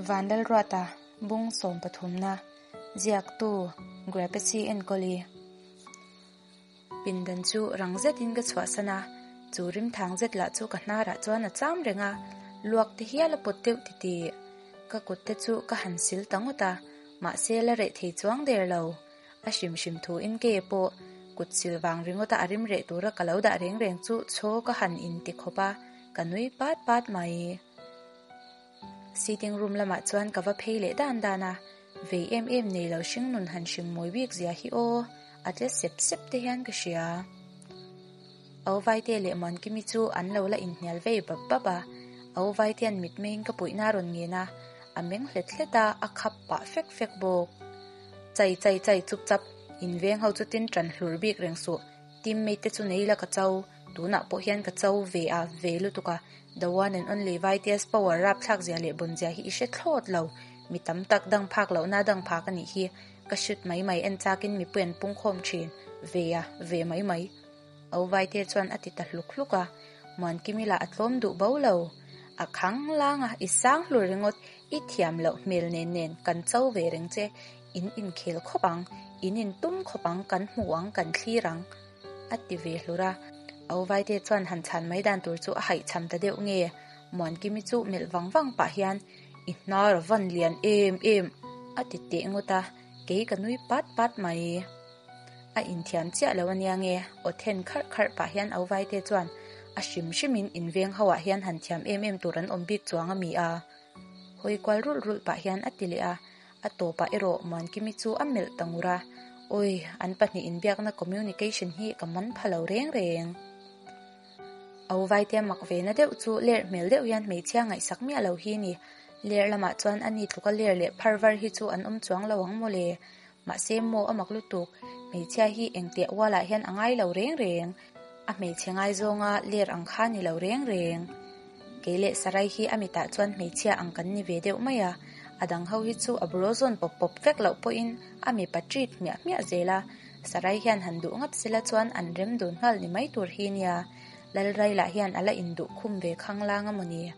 Vanlalruata, Bung sawmpathumna, Ziaktu, Grapesi Enkawli. Pindan chu rang zetin ka chhuahsan a, chu rimthang zet lah chu ka hnarah chuan a cham reng a, luak te hial a pawt deuh titih. Ka kut te chu ka han sil ta ngawt a, mahse la reh thei chuang der lo. A hrim hrim thu in ke pawh kut sil vang ringawta a rim reh tura ka lo dah reng reng chu chaw ka han in ti khawp a, ka nui pat pat mai. Sitting room lamah chuan ka va phei leh dan dan a, vei em em nei lo hring nun han hring mawi bik zia hi aw, a tle sep sep te hian ka hria. Auvaite leh Muankimi chu an lo la inhnial vei bap bap a, Auvaitean mitmeiin ka puihna a rawn ngen a, a meng hlet hlet a, a khap pah fek fek bawk. Chai chai chai chup chap, in veng ho chu tin tan hlur bik reng suh, teammate te chu nei la ka cho, tunah pawh hian ka cho ve a, ve lutuk a, the one and only Vaitias power rapthlak zia leh bawn zia hi i hre thlawt lo, mi tam tak dang phak lohna dang phak a nih hi, ka shoot mai mai en chakin mipui an pungkhawm thin, ve a, ve mai mai. Au Vaite chuan a ti ta hluk hluk a, Muankimi lah a tlawm duh bo lo. A khang lang a, i sang hlur ringawt, i thiam loh hmel nen nen kan cho ve reng che, in inkhel khawp ang, in intum khawp ang, kan hmu ang, kan thlir ang, a ti ve hlur a. Au Vaite chuan han chhan mai dan tur chu a haihchham ta deuh nge, Muankimi chu melh vang vang pah hian, I hnar a van lian em em, a ti teh ngawt a, kei ka nui pat pat mai. A inthiam chiah lo ania nge, aw then kharh kharh pah hian au vaite chuan a hrim hrimin inveng ho ah hian han thiam em em tur an awm bik chuang a mi a. Hawi kual rulh rulh pah hian a ti leh a, a tawpah erawh Muankimi chu a melh ta ngur a, Awi, an pahnih inbiakna communication hi ka man pha lo reng reng. Au vaite mak ve na deuh chu ler hmel deuh hian hmeichhia ngaihsak miah lo hi ni. Ler lamah chuan ani tluka ler leh phar var hi chu an awm chuang lo ang mawle. Mahse maw a mak lutuk, hmeichhia hi engtiah ualah hian a ngai lo reng reng, a hmeichhe ngaizawnga ler ang kha ni lo reng reng. Kei leh Sarai hi a mitah chuan hmeichhia ang kan ni ve deuh mai a, a dang ho hi chu a bro zawn pawp pawp vek loh pawhin a mipa treat hmiah hmiah zel a, Sarai hian han duh ngap sela chuan an rem dun nghal ni mai tur hi nia, Lalrai lah hian a la induh khum ve khanglang a mawni.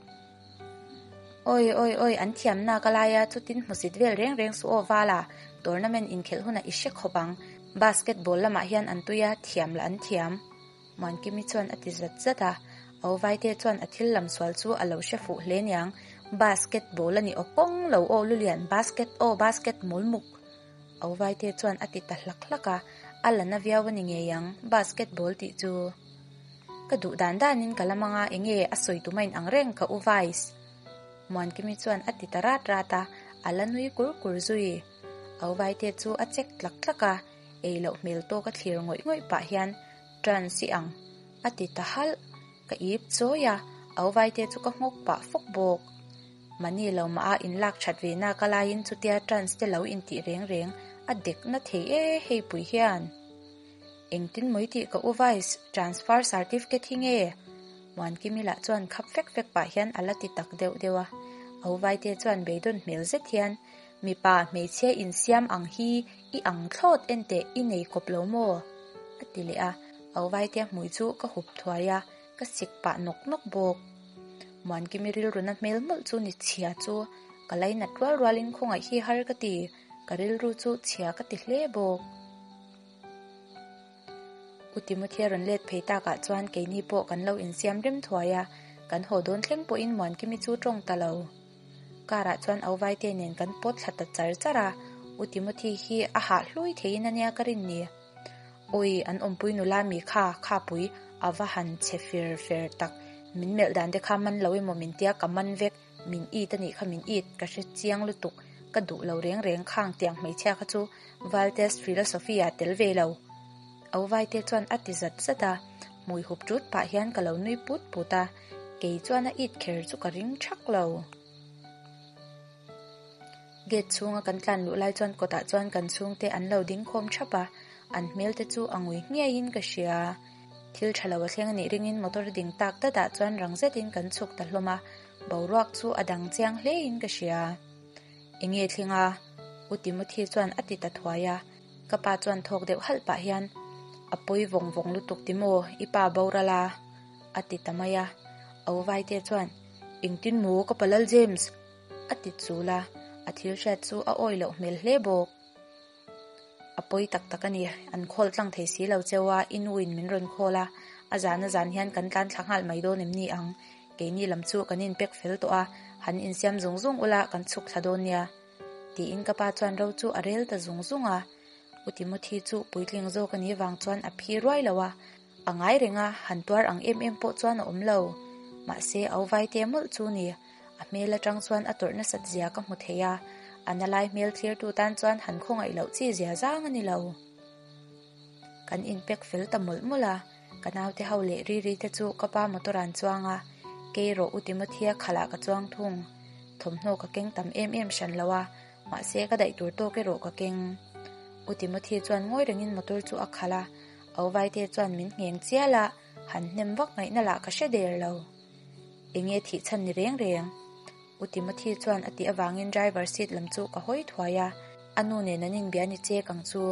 Awi awi awi an thiam nak a lai a chutin hmusit vel reng reng suh aw val a, tournament inkhelh hunah i hre khawp ang, basketball lamah hian an tui a, thiam lah an thiam. Muankimi chuan a ti zat zat a, Au Vaite chuan a thil lam sual chu a lo hre fuh hle niang, basketball a ni aw kawng lo aw lulian basket aw basket mawl muk. Au Vaite chuan a ti ta hlak hlak a, a la na viau a ni ngei ang basketball tih chu. Ka duh dan danin ka la mang a, enge a sawi tuma in ang reng ka u Vice. Muankimi chuan a ti ta rat rat a, a la nui kur kur zui. Au Vaite chu a chek tlak tlak a, ei loh hmel tawk a thlir ngawih ngawih pah hian Trans i ang a ti ta halh. Ka ip chawi a, Au Vaite chu ka nghawk pah fawk bawk. Mahni lo mah a inlak that ve nak a laiin chutia trans te lo intih reng reng a dek na thei e hei pui hian. Engtin mawi tih ka u Vice, transfer certificate hi nge? Muankimi lah chuan khap fek fek pah hian a la ti tak deuh deuh a. Au Vaite chuan beidawn hmel zet hian, Mipa hmeichhia insiam ang hi i ang thlawt enteh i nei kawp lo maw? a ti leh a. Au Vaite hmui chu ka hup thuai a, ka sik pah nawk nawk bawk. Muankimi rilruna hmel mawlh chu ni chhia chu ka lainat rual rualin khawngaih hi har ka ti, ka rilru chu chhia ka ti hle bawk. U Timothy a rawn let phei takah chuan keini pawh kan lo insiam rem thuai a, kan haw dawn thleng pawhin Muankimi chu tawng ta lo. Car ah chuan au Vaite nen kan pawt thla ta char char a, U Timothy hi a hah hlui theiin ania ka rin ni. Awi, an awmpui nula mi kha, khapui a va han chhe fir fer tak, min melh dan te kha man lo emaw min tia ka man vek. Min it a nih kha min it, ka hre chiang lutuk, ka duh lo reng reng khang tiang hmeichhia kha chu Valtest philosophy ah tel ve lo. Au Vaite chuan a ti zat zat a, hmui hup tut pah hian ka lo nui put put a, kei chuan a it kher chu ka ring thak lo. Gate chhunga kan tlan luh lai chuan kawtah chuan kan chhungte an lo ding khawm thap a, an hmel te chu a ngui nghiaiin ka hria. Thil tha lo a thleng a nih ringin motor ding tak datah chuan rang zetin kan chhuk ta hlawm a, boruak chu a dang chiang hlein ka hria. Enge thleng a? U Timothy chuan a ti ta thuai a, ka pa chuan thawk deuh halh pah hian, A pawi vawng vawng lutuk ti maw, i pa boral a? a ti ta mai a. Au Vaite chuan, Engtin maw ka pa Lal James? A ti chul a, a thil hriat chu a awi loh hmel hle bawk. A pawi tak tak a ni, an khawl tlang thei si lo cheu a, i nu in min rawn khawl a, a zan a zan hian kan tlan thla nghal mai dawn em ni ang? Keini lam chu kan inpek fel tawh a, han insiam zung zung ula kan chhuk thla dawn nia. Tiin ka pa chuan ro chu a rel ta zung zung a. U Timothy chu puitling zawk a nih vang chuan a phi ruai lo a, a ngai reng a, han tuar ang em em pawh chuan a awm lo. Mahse, au vaite mawlh chu ni. A hmel atang chuan a tawrh nasat zia ka hmu thei a, a na lai hmel thlirtu tan chuan han khawngaih loh chi zia zang a ni lo. Kan inpek fel ta mawlh mawlh a, ka naute ho leh Riri te chu ka pa motor an chuang a, kei rawh U Timothya khalah ka chuang thung. Thawmhnaw ka keng tam em em hran lo a, mahse ka daih tur tawk erawh ka keng. U Timothy chuan ngawi rengin motor chu a khalh a, Auvaite chuan min ngheng chial a, han hnem vak ngaihna lah ka hre der lo. Enge thih chhan ni reng reng? U Timothy chuan a tih avangin driver seat lam chu ka hawi thuai a, a nu nen an inbia ni chek ang chu.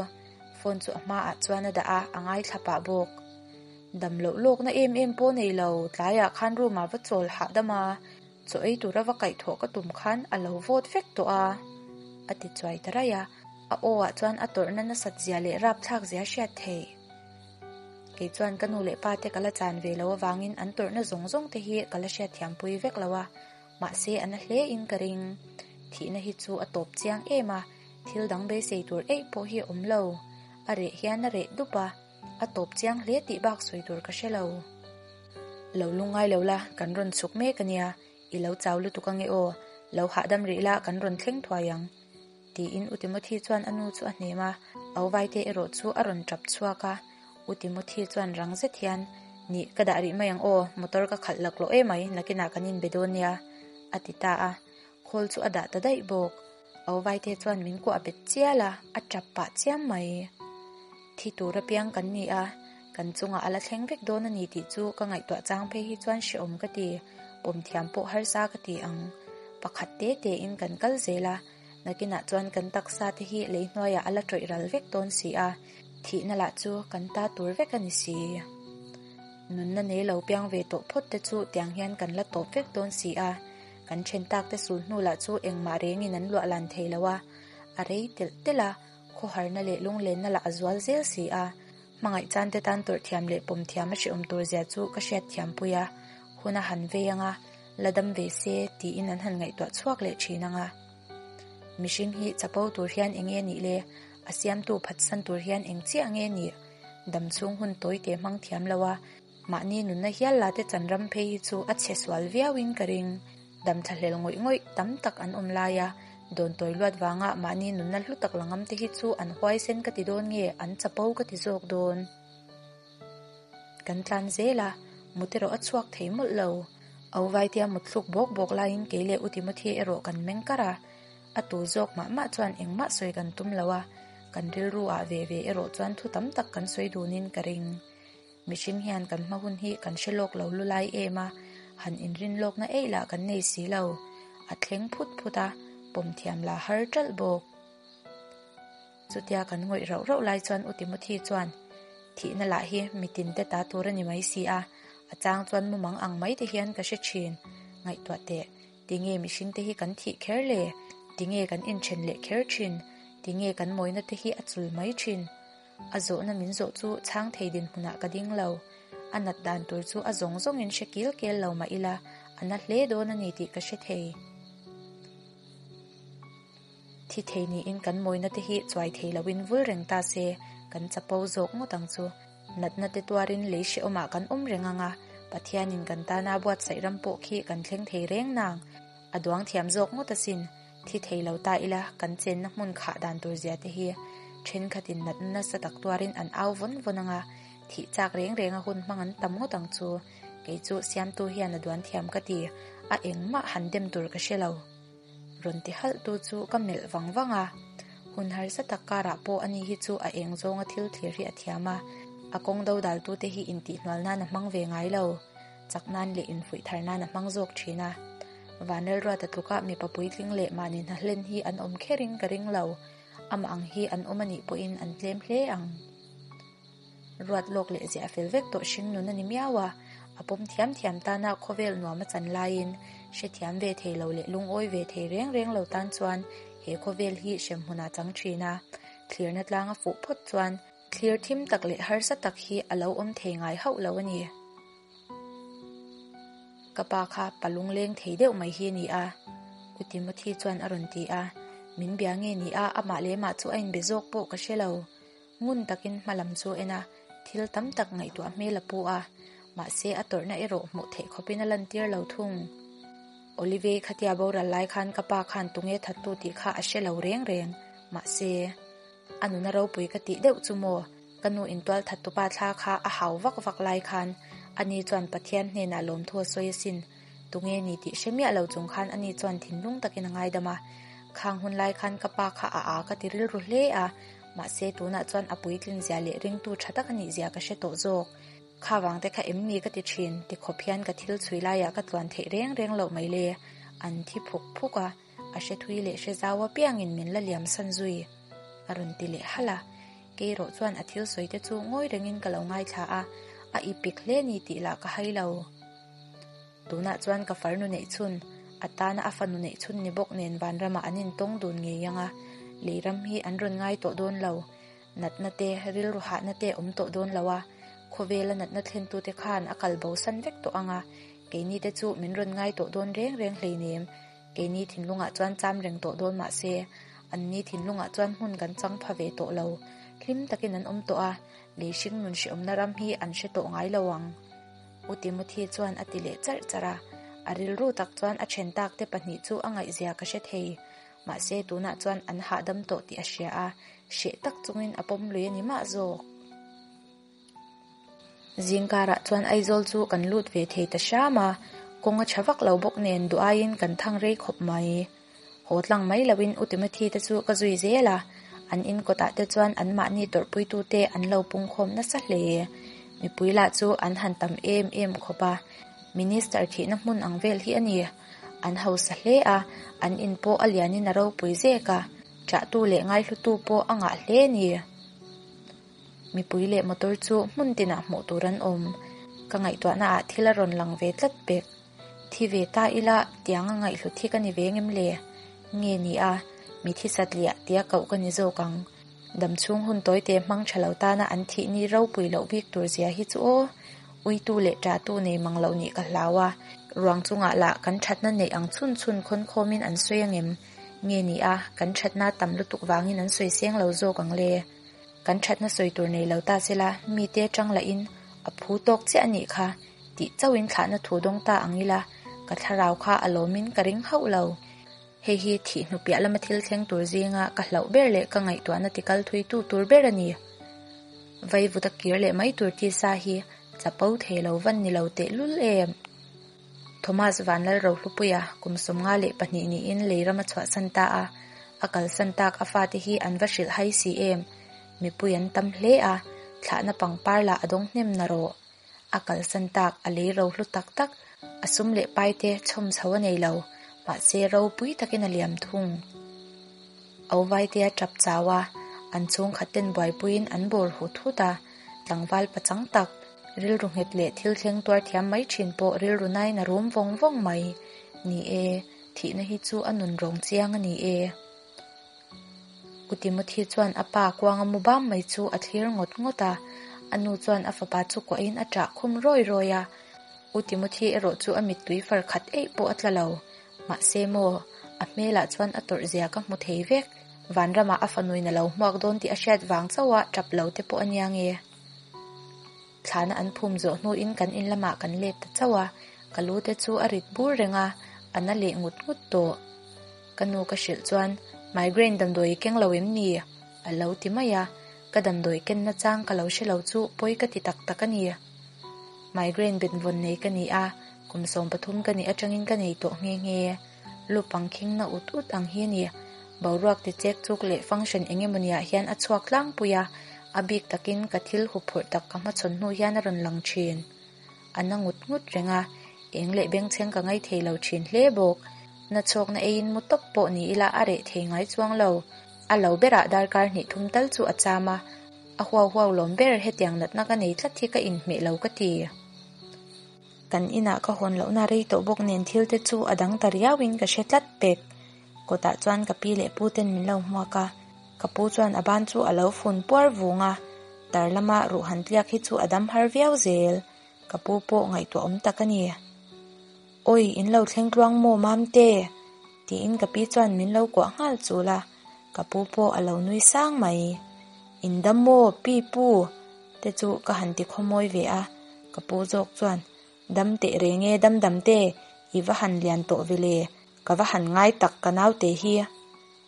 Phone chu a hmaah chuan a dah a, a ngaithla pah bawk. Dam loh lawkna em em pawh nei lo, tlaiah khan room ah va chawl hahdam a, chaw ei tura va kaihthawh ka tum khan a lo vawt vek tawh a, a ti chuai ta raih a, a aw ah chuan a tawrhna nasat zia leh rapthlak zia a hriat theih. Kei chuan ka nu leh pa te ka la chan ve lo avangin an tawrhna zawng zawng te hi ka la hriatthiam pui vek lo a, mahse a na hle in ka ring. Thihna hi chu a tawp chiang em a, thil dang beisei tur eih pawh hi a awm lo. A reh hian a reh dup a, a tawp chiang hle tih bak sawi tur ka hre lo. Lo lungngai lo la, kan rawn chhuk mek a nia, i lo chau lutuk ange aw, lo hahdam rih la kan rawn thleng thuai ang. Tiin U Timothy chuan a nu chu a hnem a, Auvaite erawh chu a rawn tap chhuak a. U Timothy chuan rang zet hian, Nih, ka dah rih mai ang aw, motor ka khalh laklawh emai, nakinah kan inbe dawn nia, a ti ta a. Khawl chu a dah ta daih bawk. Auvaite chuan min kuah bet chial a, a tap pah chiam mai. Thi tur apiang kan ni a, kan chungah a la thleng vek dawn a ni tih chu ka ngaihtuah chang phei hi chuan hrehawm ka ti. Pawm thiam pawh harsa ka ti ang. Pakhat te tein kan kal zel a, nakinah chuan kan taksa te hi lei hnuaiah a la tawih ral vek dawn si a, thihna lah chu kan ta tur vek a ni si. Nunna nei lo piang ve tawh phawt te chu tiang hian kan la tawp vek dawn si a, kan then tak te sul hnu lah chu engmah rengin an luah lan thei lo a, a rei telh telh a, khawharna leh lunglenna lah a zual zel si a. Hmangaih chan te tan tawrh thiam leh pawm thiam a hrehawm tur zia chu ka hriat thiam pui a, hun a han vei ang a, la dam ve se tiin an han ngaihtuah chhuak leh thin ang a. Mihring hi chapo tur hian eng nge nih le? A siamtu phatsan tur hian eng chiah nge nih? Dam chhung hun tawi te hmang thiam lo a, mahni nunna hial la te chan ram phei hi chu a chhe sual viau in ka ring. Dam thlahlel ngawih ngawih tam tak an awm lai a, dawn tawi luat vanga mahni nunna hlu tak la ngam te hi chu an huaisen ka ti dawn nge an chapo ka ti zawk dawn. Kan tlan zel a, mut erawh a chhuak thei mawlh lo. Au Vaitia mut thluk bawk bawk laiin kei leh U Timothy erawh kan meng kar a, a tu zawk mah mah chuan engmah sawi kan tum lo a, kan rilru ah ve ve erawh chuan thu tam tak kan sawi dunin ka ring. Mihring hian kan hma hun hi kan hre lawk lo lu lai em a, han inrin lawkna eih lah kan nei si lo. A thleng phut phut a, pawm thiam lah har ṭalh bawk. Chutia kan ngawih rauh rauh lai chuan U Timothy chuan, Thihna lah hi mitin te ta tur a ni mai si a, a chang chuan mumang ang mai te hian ka hre ṭhin. Ngaihtuah teh, tinge mihring te hi kan thih kher le? Tinge kan inṭhen leh kher ṭhin? Tinge kan mawina te hi a chul mai ṭhin? A zawhna min zawh chu chhang thei dinhmunah ka ding lo. A nat dan tur chu a zawng zawngin hre kil kel lo mah ila, a na hle dawn a ni tih ka hre thei. Thi thei niin kan mawina te hi chuai thei loin vul reng ta se, kan chapo zawk ngawt ang chu. Natna te tuarin lei hrehawmah kan awm reng ang a, Pathianin kan tana buatsaih ram pawh khi kan thleng thei reng nang. A duang thiam zawk ngawt asin. Thi thei lo ta ila kan chenna hmun khah dan tur zia te hi thenkhatin natna nasa tak tuarin an au vawn vawn ang a, thih chak reng reng a hun hmang an tam ngawt ang chu. Kei chu Siamtu hian a duan thiam ka ti, a engmah han dem tur ka hre lo. Rawn ti halh tu chu ka melh vang vang a, hun harsa tak karah pawh ani hi chu a eng zawnga thil thlir hi a thiam a, a kawng dodal tute hi intihhnual nan a hmang ve ngai lo. Chak nan leh infuih thar nan a hmang zawk thin a. Vanlalruata tluka mipa puitling leh mahni hna hlen hi an awm kherin ka ring lo. Amah ang hi an awm anih pawhin an tlem hle ang. Ruat lawk leh ziah fel vek tawh hring nun a ni miau a. A pawm thiam thiam tana khawvel nuam a chan laiin hrethiam ve thei lo leh lungawi ve thei reng reng lo tan chuan he khawvel hi hremhmun a chang thin a. Thlirna tlang a fuh phawt chuan thlir thim tak leh harsa tak hi a lo awm thei ngai hauh lo a ni. Ka pa kha pa lungleng thei deuh mai hi a ni a, U Timothy chuan a rawn ti a. Min bia nge ni a, amah leh mah chu a inbe zawk pawh ka hre lo. Ngun takin hma lam chu a en a, thil tam tak ngaihtuah hmel a pu a, mahse a tawrhna erawh hmuh theih khawpin a lantir lo thung. Olivei khatia boral lai khan ka pa khan tunge thattu tih kha a hre lo reng reng, mahse a nuna ropui ka tih deuh chu maw? Ka nu intual thattupa thla kha a hau vak vak lai khan ani chuan Pathian hnenah lawmthu a sawi asin. Tunge ni tih hre miah lo chung khan ani chuan thinlung takin a ngaidam a. Khang hun lai khan ka pa kha a â ka ti rilru hle a, mahse tunah chuan a puitlin zia leh ringtu tha tak a nih zia ka hre tawh zawk. Kha vang te kha em ni ka ti thin, ti khawp hian ka thil chhui laiah ka tluan theih reng reng loh mai le. An thi phuk phuk a. A hre thui leh hre zau apiangin min la liam san zui, a rawn ti leh halh a. Kei erawh chuan a thil sawi te chu ngawi rengin ka lo ngaithla a, a ipik hle ni tih lah ka hai lo. Tunah chuan ka farnu neih chhun, a tana a fanu neih chhun ni bawk nen vanramah an intawng dun ngei ang a, lei ram hi an rawn ngai tawh dawn lo. Natna te, rilru hahna te awm tawh dawn lo a, khawvela natna thlentute khan a kal bosan vek tawh ang a, keini te chu min rawn ngai tawh dawn reng reng hleinem. Keini thinlungah chuan cham reng tawh dawn mah se, anni thinlungah chuan hmun kan chang pha ve tawh lo. Hlim takin an awm tawh a, lei hring nun hreawmna ram hi an hre tawh ngai lo ang. U Timothy chuan a ti leh charh charh a, a rilru tak chuan a then tak te pahnih chu a ngaihzia ka hre thei. Mahse tunah chuan an hahdam tawh tih a hria a, hreh tak chungin a pawm lui a ni mah zawk. Zingkarah chuan Aizawl chu kan lut ve thei ta hram a, kawng a tha vak lo bawk nen duh aiin kan thang rei khawp mai. Haw tlang mai loin U Timothy te chu ka zui zel a, an in kawtah te chuan anmahni tawrhpuitute an lo pungkhawm nasa hle. Mipui lah chu an han tam em em khawp a, Minister thihna hmun ang vel hi a ni. An hausa hle a, an in pawh a lianin a ropui zek a, ṭahtu leh ngaihlutu pawh a ngah hle a ni. Mipui leh motor chu hmun tinah hmuh tur an awm. Ka ngaihtuahna ah thil a rawn lang ve tlat pek. Thi ve ta ila tiang a ngaihhlut hi ka ni ve ngem le? Nge ni a, mi thi satliah tia koh ka ni zawk ang. Damchhung hun tawite hmang tha lo tana an thih ni ropui loh bik tur zia hi chu aw. Uitu leh ṭahtu nei mang loh nih ka hlau a, ruang chungah lah kan ṭhatna neih ang chhun chhun khawn khawmin an sawi angem? Nge ni a, kan ṭhatna tam lutuk vangin an sawi seng lo zawk ang le? Kan thatna sawi tur nei lo ta sela, mite atang lahin a phu tawk chiah a nih kha tih chauhin thlahna thu dawng ta ang ila, ka thlarau kha a lawmin ka ring hauh lo. Hei hi thih hnu piah lama thil thleng tur zinga ka hlauh ber leh ka ngaihtuahna tikal thuitu tur ber a ni. Vaivut a kir leh mai tur tisa hi chapo thei lo van ni lo tehlul em? Thomas Vanlalrohlupuia kum 52 niin lei ram a chhuahsan ta a, a kalsan tak a fate hi an va hrilh hai si em? Mipui an tam hle a, thlahna pangpar lah a dawng hnem na rawh. A kalsan tak a lei rohlu tak tak, a sum leh paite chhawm chho a nei lo, mahse ropui takin a liam thung. Auvaite a tap chau a, an chhungkhat ten buaipuiin an bawr hut hut a, tlangval pachang tak, rilru nghet leh thil thleng tuar thiam mai thin pawh rilru nain a rum vawng vawng mai. Ni e, thihna hi chu a nun rawng chiang a ni e. U Timothy chuan a pa kuanga mu bam mai chu a thlir ngawt ngawt a, a nu chuan a fapa chu kuahin a ṭah khum rawi rawi a. U Timothy erawh chu a mittui far khat eih pawh a tla lo. Mahse maw, a hmelah chuan a tawrh zia ka hmu thei vek. Vanramah a fanuin a lo hmuak dawn tih a hriat vang chauh a tap lo te pawh a nia nge. Thlana an phum zawh hnuin kan in lamah kan let ta chauh a, ka lu te chu a rit bur reng a, a na leh ngut ngut tawh. Ka nu ka hrilh chuan, Migraine damdawi i keng lo em ni? a lo ti mai a, ka damdawi ken nachang ka lo hre lo chu pawi ka ti tak tak a ni. Migraine benvawn nei ka ni a, kum 13 ka nih atangin ka nei tawh nghe nghe. Lu pangkhing na ut ut ang hi a ni. Boruak ti chek chuk leh function eng emawni ah hian a chhuak tlangpui a, a bik takin ka thil huphurh tak ka hmachhawn hnu hian a rawn lang thin. A na ngut ngut reng a, eng leh bengchheng ka ngaih thei lo thin hle bawk. Na chhawkna eiin mu tawp pawh ni ila a reh thei ngai chuang lo. A lo berah darkar hnih thum tal chu a cham a, a huau huau lawm ber hetiang natna ka nei tlat hi ka inhmeh lo ka ti. Kan inah ka hawn lohna rei tawh bawk nen thil te chu a dang ta riauin ka hre tlat pek. Kawtah chuan ka pi leh pu ten min lo hmuak a, ka pu chuan a ban chu a lo fun puar vung a, tar lama ruh han tliak hi chu a dam har viau zel. Ka pu pawh ngaihtuah awm tak a ni. Awi, in lo thleng tluang maw Mamte? tiin ka pi chuan min lo kuah nghal chul a, ka pu pawh a lo nui sang mai. In dam maw pi pu? te chu ka han ti khawmawi ve a, ka pu zawk chuan, Dam teh reng e dam dam te, i va han lian tawh ve le, ka va han ngai tak ka naute hi,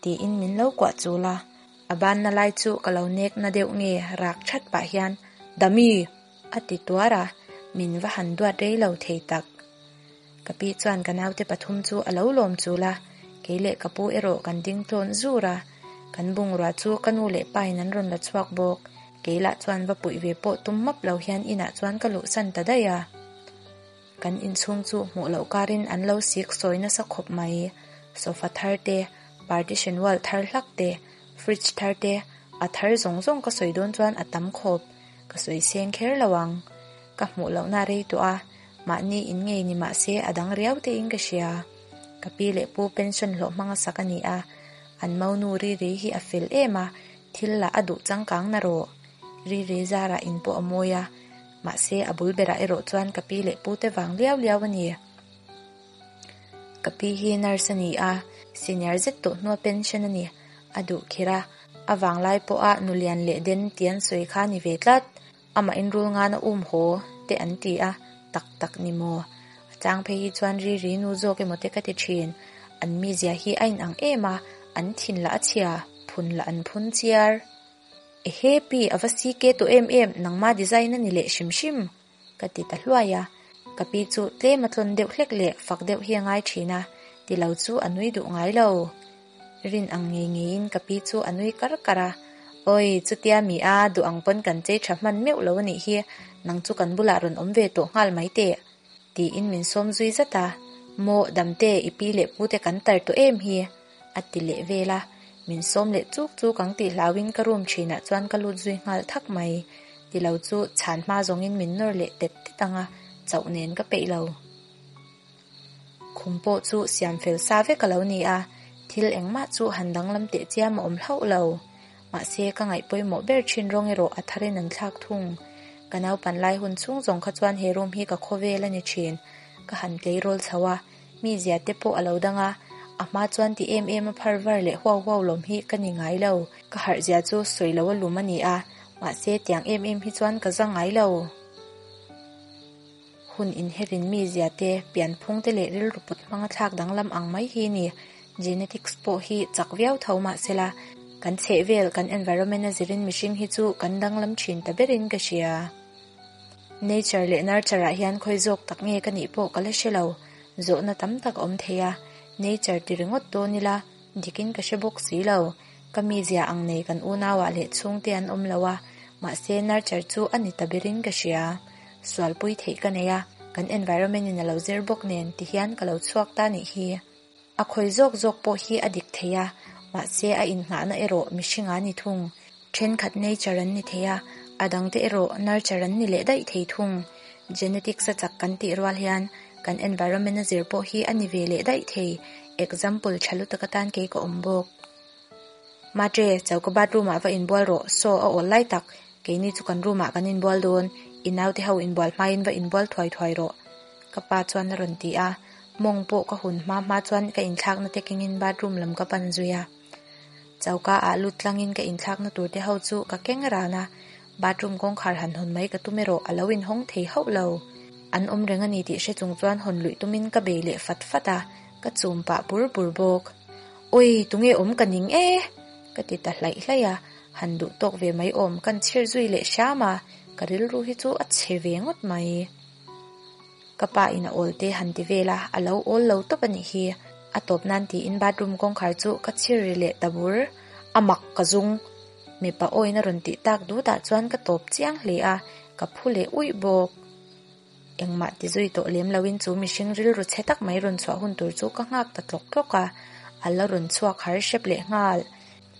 tiin min lo kuah chul a. A banna lai chu ka lo nek na deuh nge rak that pah hian, Dami! a ti tuar a, min va han duat rei lo thei tak. Ka pi chuan ka naute pathum chu a lo lawm chul a, kei leh ka pu erawh kan ding tlawn zur a, kan bungrua chu ka nu leh pa in an rawn la chhuak bawk. Kei lah chuan va puih ve pawh tum map lo hian inah chuan ka luhsan ta daih a. Kan inchhung chu hmuh loh karin an lo sik sawi nasa khawp mai. Sofa thar te, partition wall thar hlak te, fridge thar te, a thar zawng zawng ka sawi dawn chuan a tam khawp. Ka sawi seng kher lo ang. Ka hmuh lohna rei tawh a, mahni in ngei ni mah se a dang riau teiin ka hria. Ka pi leh pu pension hlawh hmanga sak a ni a, an monu ri ri hi a fel em a, thil lah a duh changkang na rawh. Ri ri zarah in pawh a mawi a, mahse a bul berah erawh chuan ka pi leh pu te vang liau liau a ni. Ka pi hi nurse a ni a, senior zet tawh hnua pension a ni. A duh khir a, a vanglai pawha nulian leh den tih an sawi kha a ni ve tlat. Amah inrul ngan a um haw te an ti a, tak tak ni maw? A chang phei hi chuan ri ri nu zawk emaw te ka ti thin. An mizia hi a inang em a, an thin lah a chhia, phun lah an phun chiar. Ehe pi, a va CK tawh em em, nangma design a ni leh hrim hrim, ka ti ta hluai a. Ka pi chu tlem a tlawn deuh hlek leh fak deuh hi a ngai thin a, ti lo chu a nui duh ngai lo. Rin ang ngei ngeiin ka pi chu a nui kar kar a, Awi, chutia mi a, duh ang pawn kan chei tha hman meuh lo a nih hi, nang chu kan bulah rawn awm ve tawh nghal mai teh, tiin min sawm zui zat a, Maw, Damte, i pi leh pute kan tar tawh em hi? a ti leh vel a, min sawm leh chuk chuk ang tih hlauin ka room thinah chuan ka lut zui nghal thak mai, ti lo chu chhan hma zawngin min nawr leh tet tet ang a, chauh nen ka peih lo. Khum pawh chu siam fel sa vek a lo ni a, thil engmah chu han danglam teh chiam a awm hlauh lo. Mahse, ka ngaih pawimawh ber thin rawng erawh a tharin an thlak thung. Ka naupan lai hun chhung zawng kha chuan he room hi ka khawvel a ni thin. Ka han tleirawl chho a, mi zia te pawh a lo dang a, a hma chuan ti em em a phar var leh huau huau lawm hi ka ni ngai lo. Ka harh zia chu sawi lo a lum a ni a, mahse tiang em em hi chuan ka za ngai lo. Hun inherin mizia te, pianphung te leh rilru put hmanga thlak danglam ang mai hi ni. Genetics pawh hi chak viau tho mah sela, kan chhehvel, kan environment a zirin mihring hi chu kan danglam thin ta berin ka hria. Nature leh nurture ah hian khawi zawk tak nge ka nih pawh ka la hre lo. Zawhna tam tak a awm thei a, nature ti ringawt dawn ila, dikin ka hre bawk si lo. Ka mizia ang nei kan unauah leh chhungte an awm lo a, mahse nurture chu a ni ta berin ka hria. Sualpui theih ka nei a, kan environment in a lo zir bawk nen ti hian ka lo chhuak ta nih hi. A khawi zawk zawk pawh hi a dik thei a, mahse a innghahna erawh mihring a ni thung. Thenkhat nature an ni thei a, a dangte erawh nurture an ni leh daih thei thung. Genetics a chak kan tih rual hian kan environment a zir pawh hi a ni ve leh daih thei. Example tha lutuk atan kei ka awm bawk. Mate, choka bathroom ah va inbual rawh, saw a awl lai tak, keini chu kan room ah kan inbual dawn, i naute ho inbual hmain va inbual thuai thuai rawh, ka pa chuan a rawn ti a, mawng pawh ka hun hma hma chuan ka inthlakna te kengin bathroom lam ka pan zui a. Choka ah lut tlangin ka inthlakna tur te ho chu ka keng ran a, bathroom kawngkhar han hawn mai ka tum erawh a lo inhawng thei hauh lo. An awm reng a ni tih hre chung chuan hawn luih tumin ka bei leh fat fat a, ka chum pah bur bur bawk. Awi, tunge awm ka ning e? Ka ti ta hlaih hlaih a, han duh tawk ve mai awm kan chhir zui leh hram a, ka rilru hi chu a chhe ve ngawt mai. Ka pa in a awl te han ti vel a, a lo awl lo tawp a nih hi. A tawp nan tiin bathroom kawngkhar chu ka chhir ri leh ta bur. A mak ka zung. Mipa awin a rawn tih tak dutah chuan ka tawp chiang hle a, ka phu leh uih bawk. Engmah ti zui tawh lem loin chu mihring rilru chhe tak mai rawn chhuah hun tur chu ka nghak ta tlawk tlawk a, a la rawn chhuak har hrep leh nghal.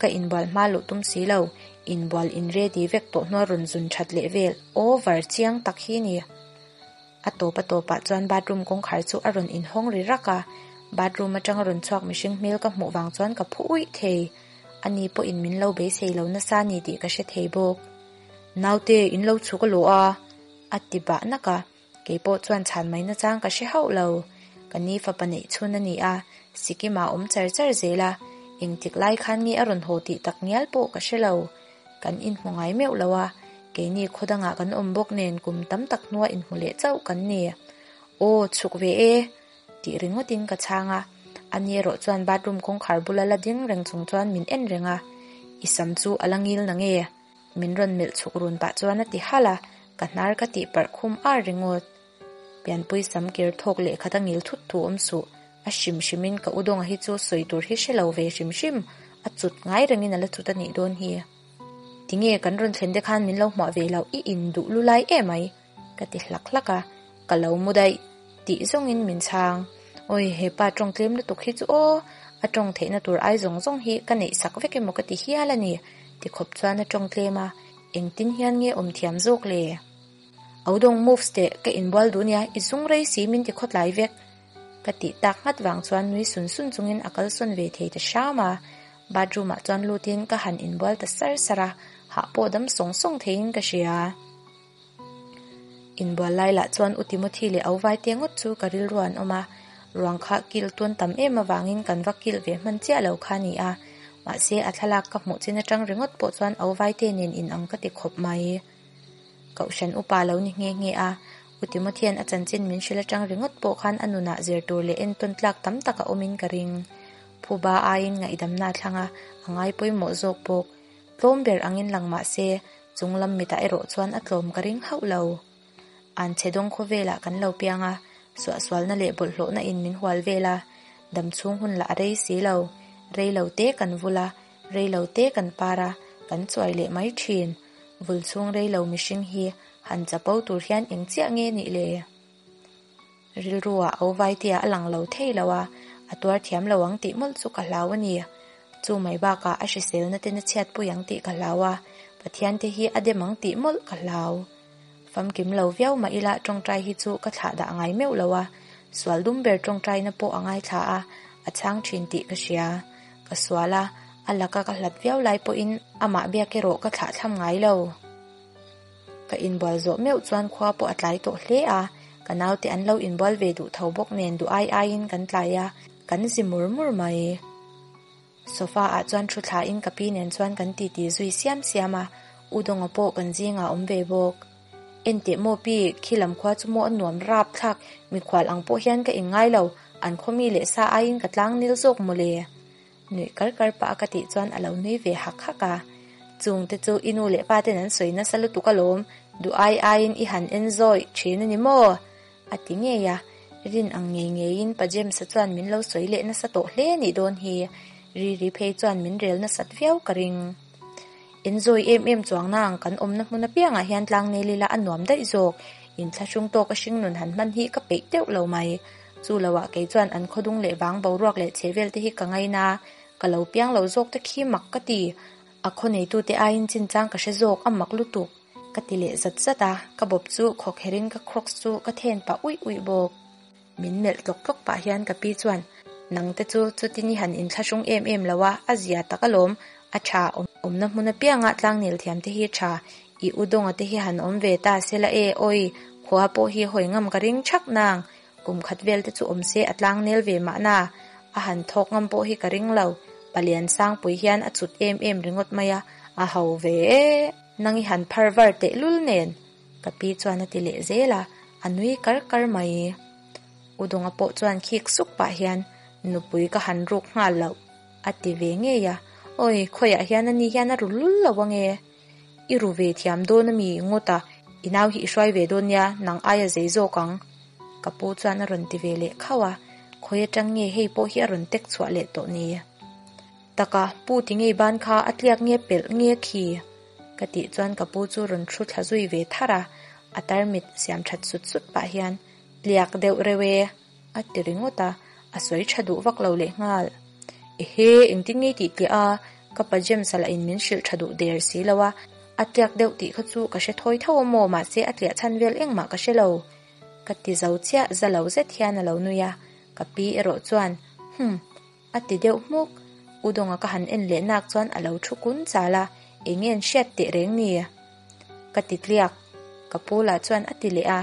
Ka inbual hma luh tum si lo, inbual in ready vek tawh hnua rawn zun that leh vel over chiang tak hi ni. A tawp a tawpah chuan bathroom kawngkhar chu a rawn inhawng ri rak a, bathroom atanga rawn chhuak mihring hmel ka hmuh vang chuan ka phu uih thei. Ani pawhin min lo beisei lo nasa a ni tih ka hre thei bawk. Naute, in lo chhuk a lawh a? a ti bah nak a, kei pawh chuan chhan mai nachang ka hre hauh lo. Ka ni fapa neih chhun a ni a, Sikkim ah awm char char zel a, engtik lai khan nge a rawn haw tih tak ngial pawh ka hre lo. Kan inhmu ngai meuh lo a, keini khaw dangah kan awm bawk nen kum tam tak hnua inhmu leh chauh kan ni. Aw, chhuk ve e! tih ringawtin ka chhang a, ani erawh chuan bathroom kawngkhar bula la ding reng chung chuan min en reng a, I sam chu a la ngil na nge? Min rawn melh chhuk run pah chuan a ti halh a, ka hnar ka tih parh khum ar ringawt. Pianpui sam kir thawk leh khat a ngil thut thu awm suh, a hrim hrimin ka udawnga hi chu sawi tur hi hre lo ve hrim hrim, a cut ngai rengin a la cut a nih dawn hi. Tinge kan rawn thlen te khan min lo hmuah ve loh, i induh lu lai emai. Ka ti hlak hlak a, ka lo mu daih tih zawngin min chhang. Awi, he pa tawng tlem lutuk hi chu aw, a tawng theihna tur ai zawng zawng hi ka neih sak vek emaw ka ti hial a ni, ti khawp chuan a tawng tlem a, engtin hian nge awm thiam zawk le? Audawng moves teh ka inbual duh nia, i zung rei si min ti khawtlai vek. Ka tih tak nghat vang chuan nui sun sun chungin a kalsawn ve thei ta hram a, bathroom ah chuan lutin ka han inbual ta sar sar a, hah pawh dam sawng sawng theiin ka hria. Inbual lai lah chuan U Timothy leh Au Vaite ngawt chu ka rilru an awm a, ruang kha kil tun tam em avangin kan va kil ve hman chiah lo kha a ni a, mahse a thlalak ka hmuh chin atang ringawt pawh chuan Au Vaite nen inang ka ti khawp mai. Kohhran upa lo ni nghe nghe a, U Timothy-a'n a chanchin min hrilh atang ringawt pawh khan a nunah zir tur leh entawn tlak tam tak a awmin ka ring. Phuba aiin ngaihdamna a thlang a, a ngai pawimawh zawk bawk. Tlawm ber angin lang mah se, chung lam mitah erawh chuan a tlawm ka ring hauh lo. An chhe dawng khawvelah kan lo piang a, suahsualna leh bawlhhlawhna in min hual vel a, dam chhung hun lah a rei si lo. Rei lo te kan vul a, rei lo te kan par a, kan chuai leh mai thin. Vul chhung rei lo mihring hi han chapo tur hian eng chiah nge nih le? Rilruah au vaitia a lang lo thei lo a, a tuar thiam lo ang tih mawlh chu ka hlau a ni. Chu mai bakah a hriselna ten a chhiatpui ang tih ka hlau a, Pathian te hi a dem ang tih mawlh ka hlau. Famkim lo viau mah ila tawngtai hi chu ka thlah dah ngai meuh lo a, sual dum ber tawngtaina pawh a ngaithla a, a chhang thin tih ka hria. Ka sual a, a laka ka hlat viau lai pawhin amah biak erawh ka thlah thlam ngai lo. Ka inbual zawh meuh chuan khua pawh a tlai tawh hle a, ka naute an lo inbual ve duh tho bawk nen duh ai aiin kan tlai a, kan zi mur mur mai. Sofa ah chuan thu thlain ka pi nen chuan kan titi zui siam siam a, U Dawnga pawh kan zingah a awm ve bawk. Enteh maw pi, khi lam khua chu maw a nuam rap thlak, mikhual ang pawh hian ka inngai lo, an khaw mi leh sa aiin ka tlang nil zawk mawle. Nuih kar kar pah a ka tih chuan a lo nui ve hak hak a. Chung te chu i nu leh pa ten an sawi nasa lutuk alawm, duh ai aiin i han en zawi thin a ni maw? A ti ngei a, rin ang ngei ngeiin Pa James-a chuan min lo sawi leh nasa tawh hle nih dawn hi. Riri phei chuan min rel nasat viau ka ring. En zawi em em chuang nang kan awmna hmun apiangah hian tlang nel ila a nuam daih zawk, inthlahrung tawk a hringnun han hman hi ka peih deuh lo mai. Chu loah kei chuan an khawdung leh vang boruak leh chhehvel te hi ka ngaina, ka lo piang lo zawk te khi mak ka ti. A khaw neitute aiin chinchang ka hre zawk a mak lutuk ka ti leh zat zat a, ka bawp chu khawkherin ka crocs chu ka then pah uih uih bawk. Min melh tlawk tlawk pah hian ka pi chuan, Nangte chu chutin i han inthlahrung em em lo a, a zia tak alawm, a tha awmna hmun apianga tlangnel thiam te hi tha, i u dawnga te hi han awm ve ta sela e, awi, khua pawh hi hawi ngam ka ring thak nang, kum khat vel te chu awm se a tlangnel ve mahna, a han thawk ngam pawh hi ka ring lo, palian sangpui hian a chut em em ringawt mai a, a ho ve e, nang i han phar var tehlul nen. Ka pi chuan a ti leh zel a, a nui kar kar mai. U Dawnga pawh chuan khik suk pah hian, Nupui ka han ruk nghal loh, a ti ve ngei a. Awi, khawiah hian ani hian a ru lul lo ange. I ru ve thiam dawn ami ngawt a, i nau hi i hruai ve dawn nia, nang aia zei zawk ang. Ka pu chuan a rawn ti ve leh khauh a, khawi atang nge hei pawh hi a rawn tek chhuah leh tawh ni. Taka, pu ti ngei ban kha a tliak nge pelh nge khi? Ka tih chuan ka pu chu rawn thu thla zui ve thar a, a tarmit siam that sut sut pah hian, Tliak deuh reuh e, a ti ringawt a, a sawi tha duh vak lo leh nghal. Ehe, engtin nge tih tliah a, ka pa James-a lah in min hrilh tha duh der si lo a, a tliak deuh tih kha chu ka hre thawi tho a maw, mahse a tliah chhan vel engmah ka hre lo. Ka ti zo chiah za lo zet hian a lo nui a, ka pi erawh chuan, Hum! A ti deuh hmuk. U Dawnga ka han en leh nak chuan a lo thu kun chal a, eng nge an hriat teh reng ni? Ka ti tliak. Ka pu lah chuan a ti leh a,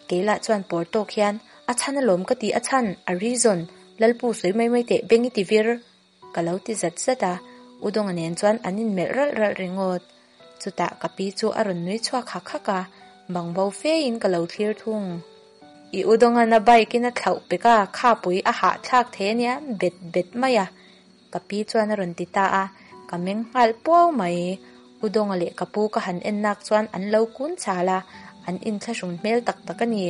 kei lah chuan pawr tawk hian, A chhan alawm ka ti a chhan, a reason, Lalpu sawi mai mai teh beng i ti vir. Ka lo ti zat zat a, U Dawnga nen chuan an inmelh ralh ralh ringawt. Chutah ka pi chu a rawn nui chhuak hak hak a, bangbo fein ka lo thlir thung. I U Dawnga'n a bike in a thlauh pek a, khapui a hahthlak thei ania bet bet mai a, ka pi chuan a rawn ti ta a, ka meng nghal puau mai. U Dawnga leh ka pu ka han en nak chuan an lo kun chal a, an inthlahrun hmel tak tak a ni.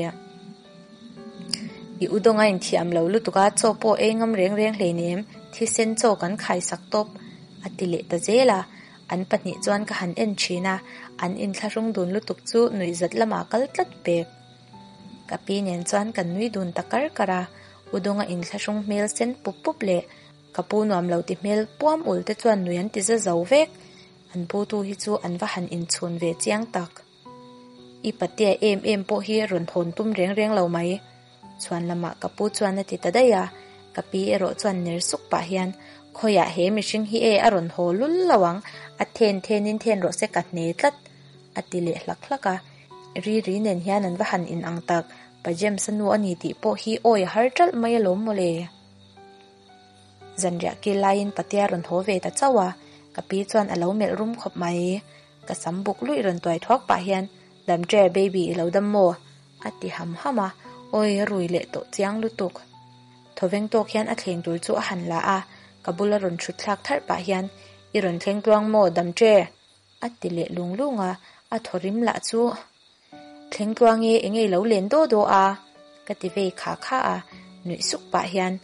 I U Dawnga inthiam lo lutuk a, chaw pawh ei ngam reng reng hleinem, thisen chaw kan khaisak tawp, a ti leh ta zel a. An pahnih chuan ka han en thin a, an inthlahrung dun lutuk chu nuihzat lamah kal tlat pek. Ka pi nen chuan kan nui dun ta kar kar a, U Dawnga inthlahrung hmel sen pup pup leh ka pu nuam lo ti hmel puam ul te chuan nui an ti za zo vek. An pu tu hi chu an va han inchhun ve chiang tak. I patea em em pawh hi rawn hawn tum reng reng lo mai. Chhuan lamah ka pu chuan a ti ta daih a, ka pi erawh chuan ner suk pah hian, Khawiah he mihring hi e a rawn haw lul lo ang, a then thenin then rawh se ka hne tlat, a ti leh hlak hlak a. Ri ri nen hian an va han inang tak, Pa James-a nu a ni tih pawh hi awi a har ṭalh mai alawm mawle. Zanriah kil laiin patea rawn haw ve ta chauh a, ka pi chuan a lo melh rum khawp mai. Ka sam buk luih rawn tuai thuak pah hian, Damṭe, baby i lo dam maw? A ti ham ham a, awi a rui leh tawh chiang lutuk. Thawveng tawk hian a thleng tur chu a han la a, ka bula rawn ṭhut thlak tharh pah hian, I rawn thleng tluang maw, Damṭe? A ti leh lung lung a, a thaw rim lah chu, Thleng tluang e, enge i lo len daw daw a? Ka ti vei kha kha a, nuih suk pah hian,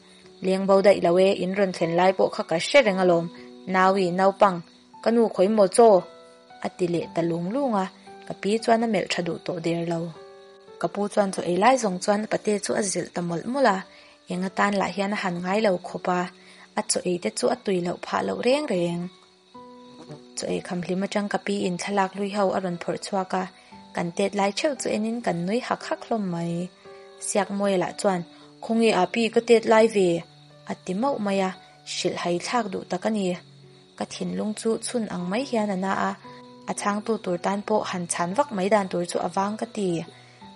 Leng bo daih lo e, in rawn thlen lai pawh kha ka hre reng alawm, Naui, naupang, Ka nu khawi maw chaw? A ti leh ta lung lung a, ka pi chuan a melh tha duh tawh der lo. Ka pu chuan chaw ei lai zawng chuan pate chu a zilh ta mawlh mawlh a, eng atan lah hian a han ngai lo khawp a, a chaw ei te chu a tui loh phah loh reng reng. Chaw ei kham hlim atang ka pi in thlalak hlui ho a rawn phawrh chhuak a, kan tet lai theuh chu enin kan nui hak hak hlawm mai. Siakmawia lah chuan, Khawnge a pi ka tet lai ve? a ti mauh mai a, hrilh hai thlak duh tak a ni. Ka thinlung chu chhun ang mai hian a na a, a chhangtu tur tan pawh han chhan vak mai dan tur chu a vang ka ti.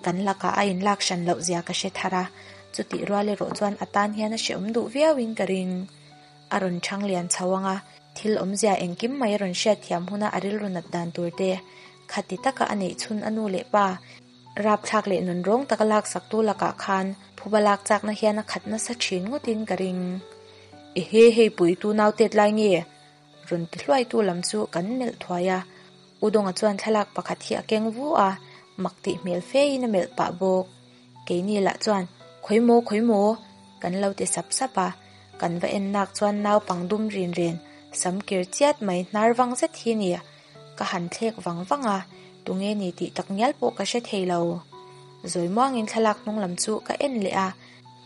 Kan lakah a inlak hran loh zia ka hre thar a, chutih rual erawh chuan a tan hian a hrehawm duh viauin ka ring. A rawn chhang lian chho ang a, thil awmzia engkim mai a rawn hriatthiam huna a rilru nat dan tur te, khati taka a neih chhun a nu leh pa, rapthlak leh nunrawng taka laksaktu lakah khan phuba lak chakna hian a khat nasa thin ngawtin ka ring. Ehe hei puitu nau tet lai nge? Rawn ti hluaitu lam chu kan melh thuai a, U Dawnga chuan thlalak pakhat hi a keng vu a, mak tih hmel fein a melh pah bawk. Keini lah chuan, Khawi maw, khawi maw? Kan lo ti sap sap a, kan va en nak chuan naupang dum rin ren, sam kir chiat mai hnar vang zet hi ni. Ka han thlek vang vang a, tunge ni tih tak ngial pawh ka hre thei lo. Zawi muangin thlalak hnung lam chu ka en leh a,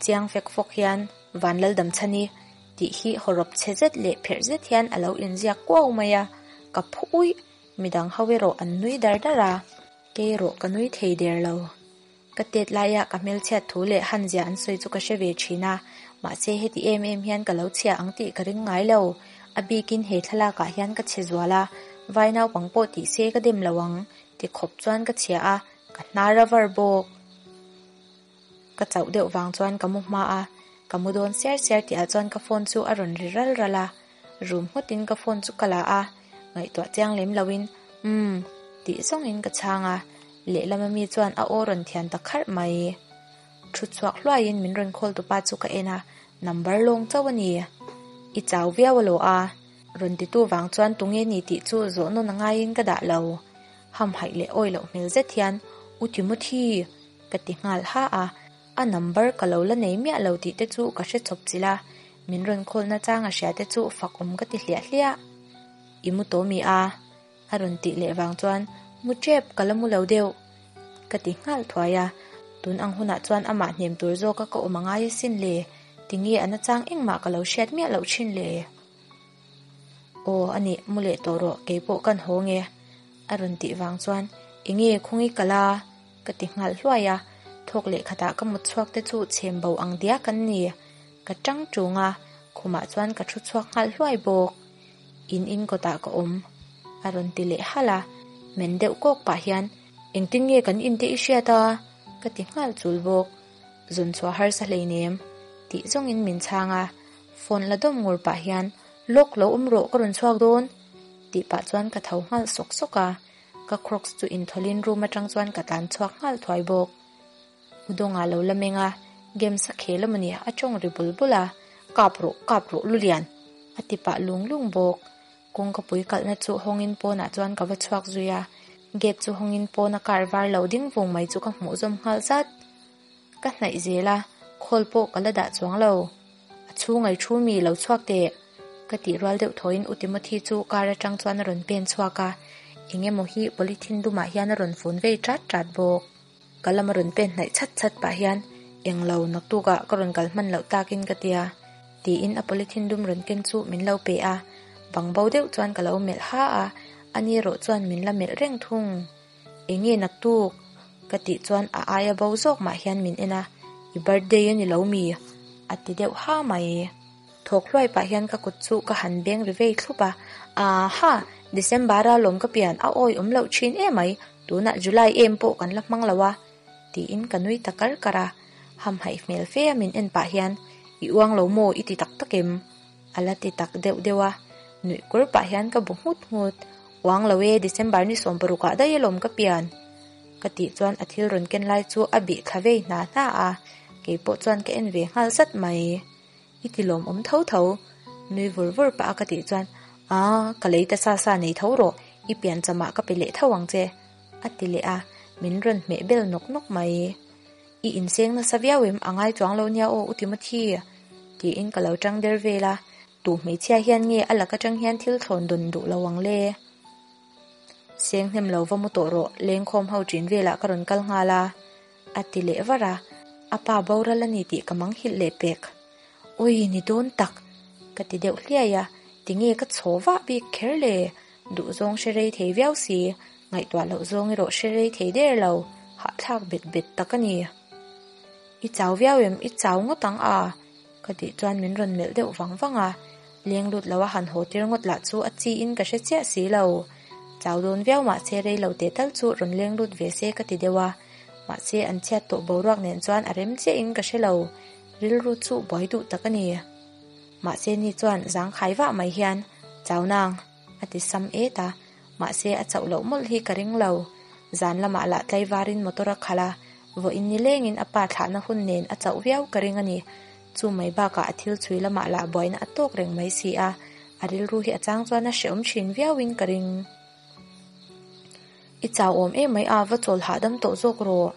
chiang fek fawk hian Vanlaldamchhani tih hi hawrawp chhe zet leh pherh zet hian a lo inziak kuau mai a, ka phu uih, midang ho erawh an nui dar dar a, kei erawh ka nui thei der lo. Ka tet laia ka hmelchhiat thu leh han zia an sawi chu ka hre ve thin a, mahse heti em em hian ka lo chhia ang tih ka ring ngai lo. A bikin he thlalakah hian ka chhe zual a, vai naupang pawh tih se ka dem lo ang ti khawp chuan ka chhia a, ka hnar a var bawk. Ka chauh deuh vang chuan ka mu hma a, ka mu dawn siar siar tihah chuan ka phone chu a rawn ri ral ral a, rum ngawtin ka phone chu ka la a, ngaihtuah chiang lem loin umm tih zawngin ka chhang a, Lehlam ami chuan a aw rawn thian ta kharh mai. Thu chhuak hluaiin min rawn call tupa chu ka en a, number lawng chauh a ni. I chau viau a lo a, rawn titu vang chuan tunge ni tih chu zawh nawn a ngaiin ka dah lo. Hamhaih leh awi loh hmel zet hian, U Timothy! ka ti nghal ha a, a number ka lo la nei miah lo tih te chu ka hre chawp chilh a, min rawn call na chang a hria te chu fak awm ka ti hliah hliah. I mu tawh mi a? A rawn tih leh vang chuan, Mu tep, ka la mu lo deuh, ka ti nghal thuai a. Tun ang hunah chuan amah hnem tur zawka ka awm a ngai asin le, tinge a nachang engmah ka lo hriat miah loh thin le? Aw, a nih, mu leh tawh rawh, keipawh kan haw nge, a rawn tih vang chuan, Enge khawngi ka la? ka ti nghal hluai a. Thawk leh khatah ka mut chhuak te chu chhem bo ang diak an ni. Ka tang tung a, khumah chuan ka thu chhuak nghal hluai bawk. In in kawtah ka awm, a rawn ti leh halh a. Men deuh kawk pah hian, Engtin nge kan in te i hriat a? ka ti nghal chul bawk. Zawn chhuah harsa hleinem, tih zawngin min chhang a. Phone la dawm ngur pah hian, Lawk lo awm rawh ka rawn chhuak dawn, tih pah chuan ka tho nghal sawk sawk a. Ka crocs chu inthawlhin room atang chuan ka tlan chhuak nghal thuai bawk. U Dawngah lo la meng a, games a khel a mawni a tawng ri bul bul a, Kap rawh, kap rawh Lulian! a ti pah lung lung bawk. Kawngka pui kalhna chu hawngin pawnah chuan ka va chhuak zui a, gate chu hawngin pawna car var lo ding vung mai chu ka hmuh zawm nghal zat. Ka hnaih zel a, call pawh ka la dah chuang lo. A chhungai thu mi lo chhuak teh! Ka tih rual deuh thawiin U Timothy chu car atang chuan a rawn pen chhuak a, eng emaw hi polythene dumah hian a rawn fun vei tat tat bawk. Ka lam a rawn pen hnaih chhat chhat pah hian, Englo, naktukah ka rawn kal hman loh takin ka tia, tiin a polythene dum rawn ken chu min lo pe a, bang bo deuh chuan ka lo melh ha a, ani erawh chuan min la melh reng thung. Eng nge naktuk? Ka tih chuan a aia bo zawk mah hian min en a, I birthday a ni lo mi? A ti deuh ha mai. Thawk hluai pah hian ka kut chu ka han beng ri vei thlup a, Aha! December a lawm ka pian a awi awm loh thin emai, tunah July em pawh kan la hmang lo a, tiin ka nui ta kar kar a. Hamhaih hmel fe a min en pah hian, I uang lo maw i ti tak tak em? A la ti tak deuh deuh a, nuih kur pah hian ka bu nghut nghut. Uang lo e, December ni 16 ah daih alawm ka pian. Ka tih chuan a thil rawn ken lai chu a bih thla vei hna hna a, keipawh chuan ka en ve nghal zat mai. I ti lawmawm tho tho. Nui vur vur pah a ka tih chuan, Aa, ka lei ta sa sa nei tho rawh, i pian chamah ka pe leh tho ang che. A ti leh a, min rawn hmeh bel nawk nawk mai. I inseng nasa viau em, a ngai chuang lo nia aw U Timothy. Tiin ka lo tang der vel a, tu hmeichhia hian nge a lak atang hian thil thlawn dawn duh lo ang le? Seng hnem lo va mu tawh rawh, lengkhawm ho ṭin velah ka rawn kal nghal a, a ti leh var a, a pa boral a ni tih ka manghilh leh pek. Ui, ni dawn tak! Ka ti deuh hliai a, tinge ka chhaw vah bik kher le? Duhzawng hre rei thei viau si, ngaihtuah loh zawng erawh hre rei thei der lo, hahthlak bet bet tak a ni. I chau viau em? I chau ngawt ang a? Ka tih chuan min rawn melh deuh vang vang a, leng lut lo a han haw tir ngawt lah chu a chi in ka hre chiah si lo. Chau dawn viau mahse rei lo teh tal chu rawn leng lut ve se ka ti deuh a, mahse an chhiat tawh boruak nen chuan a rem chiah in ka hre lo, rilru chu buai duh tak a ni. Mahse ni chuan zangkhai vah mai hian, Chau nang! a ti sam et a, mahse a chauh loh mawlh hi ka ring lo. Zan lamah lah tlaivarin motor a khalh a, vawiin ni lengin a pa thlahna hun nen a chauh viau ka ring a ni. Chu mai bakah a thil chhui lamah lah buaina a tawk reng mai si a, a rilru hi a chang chuan a hrehawm thin viauin ka ring. I chau awm em mai a, va chawl hahdam tawh zawk rawh,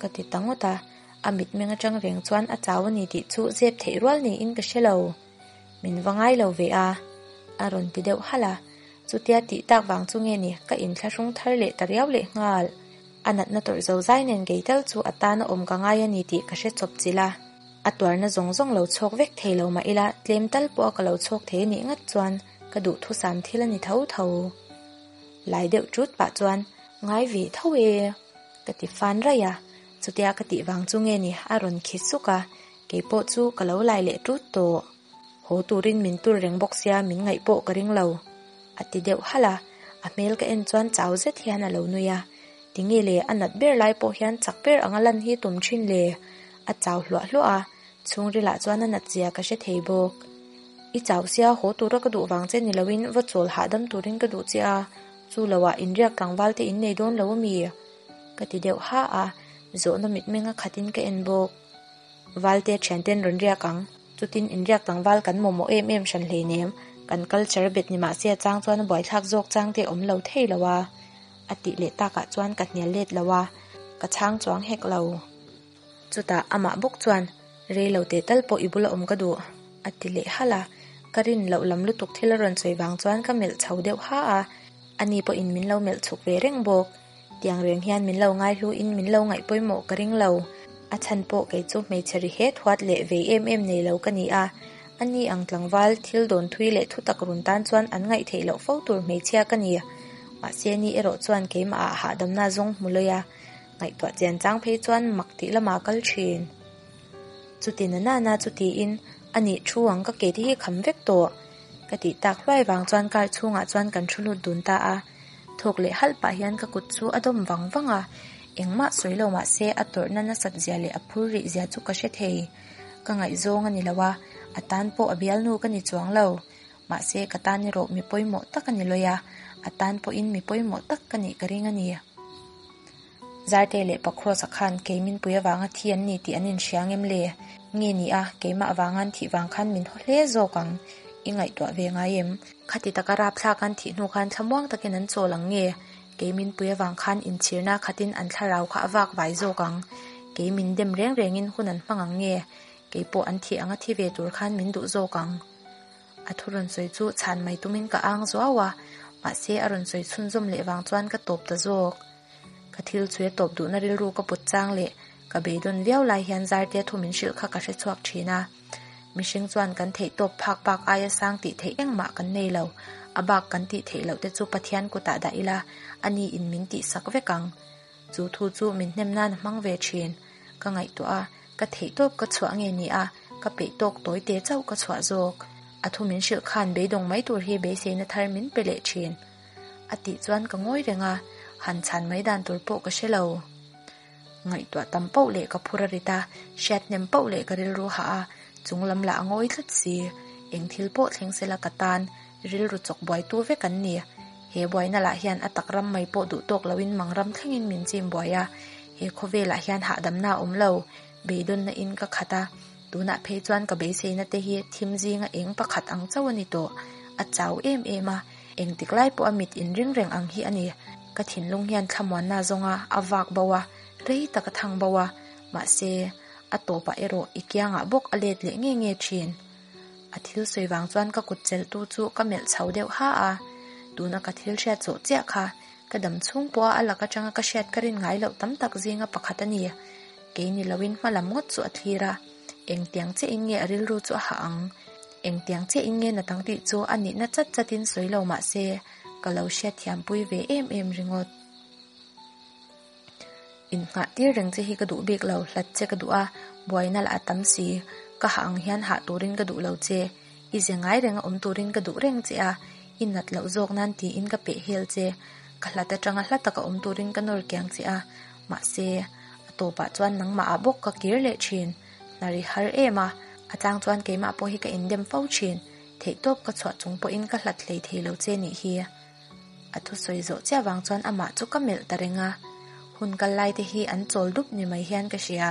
ka ti ta ngawt a. A mitmeng atang reng chuan a chau a ni tih chu zep theih rual niin ka hre lo. Min va ngai lo ve a, a rawn ti deuh halh a. Chutia tih tak vang chu nge ni, ka inthlahrung thar leh ta riau leh nghal. A natna tawrh zo zai nen kei tal chu a tana awm ka ngai a ni tih ka hre chawp chilh a. A tuarna zawng zawng lo chhawk vek thei lo mah ila, tlem tal pawh a ka lo chhawk thei a nih ngat chuan ka duhthusam thil a ni tho tho. Lai deuh ṭut pah chuan, Ngai ve tho e! Ka ti fan raih a, chutia ka tih vang chu nge ni a rawn khi suk a, kei pawh chu ka lo lai leh ṭut tawh. Haw turin min tur reng bawk sia min ngaih pawh ka ring lo, a ti deuh halh a, a hmel ka en chuan chau zet hian a lo nui a, tinge le a nat ber lai pawh hian chak ber anga lan hi tum ṭhin le? A chau hluah hluah a, chhungrilah chuan a nat zia ka hre thei bawk. I chau sia haw tura ka duh vang che ni loin va chawl hahdam turin ka duh che a, chu loah inriak tlangval te in nei dawn lo ami? Ka ti deuh ha a, zawhna mitmeng a khatin ka en bawk. Valte thianten rawn riak ang, chutin inriak tlangval kan mawmawh em em hran hleinem, kan culture bet ni mahse a chang chuan a buaithlak zawk chang te awm lo thei lo a, a tih leh takah chuan ka hnial let lo a, ka chhang chuang hek lo. Chutah amah bawk chuan, Rei lo teh tal pawh i bula awm ka duh, a ti leh halh a. Ka rin loh lam lutuk thil a rawn sawi vang chuan ka melh chho deuh ha a, ani pawhin min lo melh chhuk ve reng bawk. Tiang reng hian min lo ngaihluin min lo ngaih pawimawh ka ring lo. A chhan pawh kei chu hmeichhe ri het huat leh vei em em nei lo ka ni a, ani ang tlangval thil dawn thui leh thutak run tan chuan an ngaih theih loh fo tur hmeichhia ka ni. Mahse ni erawh chuan keimahah hahdamna zawng hmu lawi a. Ngaihtuah chian chang phei chuan mak tih lamah a kal thin. Chuti na nana chu tiin, A nih thu ang ka ke te hi kham vek tawh. Ka tih tak hluai vang chuan car chhungah chuan kan thu lut dun ta a. Thawk leh halh pah hian ka kut chu a dawm vang vang a, engmah sawi lo mah se a tawrhna nasat zia leh a phur rih zia chu ka hre thei. Ka ngaihzawng a ni lo a, a tan pawh a bialnu ka ni chuang lo. Mahse ka tan erawh mi pawimawh tak a ni lawi a, a tan pawhin mi pawimawh tak ka nih ka ring a ni. Zarte leh Pakrawsa khan kei min pui avanga thi an ni tih an inhria ngem le? Nge ni a, keimah avanga an thih vang khan min haw hle zawk ang. I ngaihtuah ve ngai em? Khati taka rapthlak an thih hnu khan thlamuang takin an chawl ang nge? Kei min pui avang khan inchhirna khatin an thlarau kha a vak vai zawk ang. Kei min dem reng rengin hun an hmang ang nge? Kei pawh an thih anga thi ve tur khan min duh zawk ang. A thu rawn sawi chu chhan mai tumin ka ang zuau a, mahse a rawn sawi chhunzawm leh vang chuan ka tawp ta zawk. Ka thil chhui a tawp duhna rilru ka put chang leh ka beidawn viau lai hian Zartea thu min hrilh kha ka hre chhuak thin a. Mihring chuan kan theih tawp phak bak aia sang tih theih engmah kan nei lo. A bak kan tih theih loh te chu Pathian kutah dah ila, ani in min tih sak vek ang. Chu thu chu min hnem nan a hmang ve thin. Ka ngaihtuah a, ka theih tawp ka chhuah nge ni a, ka peih tawk tawi te chauh ka chhuah zawk. A thu min hrilh khan beidawng mai tur hi beiseina thar min pe leh thin. A tih chuan ka ngawi reng a, han chhan mai dan tur pawh ka hre lo. Ngaihtuah tam pauh leh ka phur a rit a, hriat hnem pauh leh ka rilru hah a, chung lam lah a ngawi tlat si. Eng thil pawh thleng sela ka tan, rilru chawk buaitu vek an ni. He buaina lah hian a tak ram mai pawh duh tawk loin mang ram thlengin min chim buai a, he khawvelah hian hahdamna a awm lo, beidawnna in ka khat a. Tunah phei chuan ka beiseina te hi thim zinga eng pakhat ang chauh a ni tawh. A chau em em a, engtik lai pawh a mit inring reng ang hi a ni. Ka thinlung hian thlamuanna zawnga a vak bo a, rei tak a thang bo a, mahse, a tawpah erawh i kiangah bawk a let leh nge nge thin. A thil sawi vang chuan ka kut cheltu chu ka melh chho deuh ha a, tuna ka thil hriat zawh chiah kha ka dam chhung pawha a lak atanga ka hriat ka rin ngai loh tam tak zinga pakhat a ni. Kei ni loin hma lam ngawt chu a thlir a, engtiang chiahin nge a rilru chu a hah ang? Engtiang chiahin nge na tang tih chu a nihna chat chatin sawi lo mah se, ka lo hriatthiampui ve em em ringawt. Innghah tir reng che hi ka duh bik lo, hlat che ka duh a, buaina lah a tam si. Ka hah ang hian hah turin ka duh lo che. I ze ngai renga awm turin ka duh reng che a, i nat loh zawk nan tiin ka peh hel che. Ka hlat atanga hla taka awm turin ka nawr kiang che a, mahse, a tawpah chuan nangmah ah bawk ka kir leh thin. Hna ri har em a, a tlang chuan keimah pawh hi ka indem fo thin. Theihtawp ka chhuah chung pawhin ka hlat hlei thei lo che nih hi. A thusawi zawh chiah vang chuan amah chu ka melh ta reng a, hun kal lai te hi an chawl dup ni mai hian ka hria.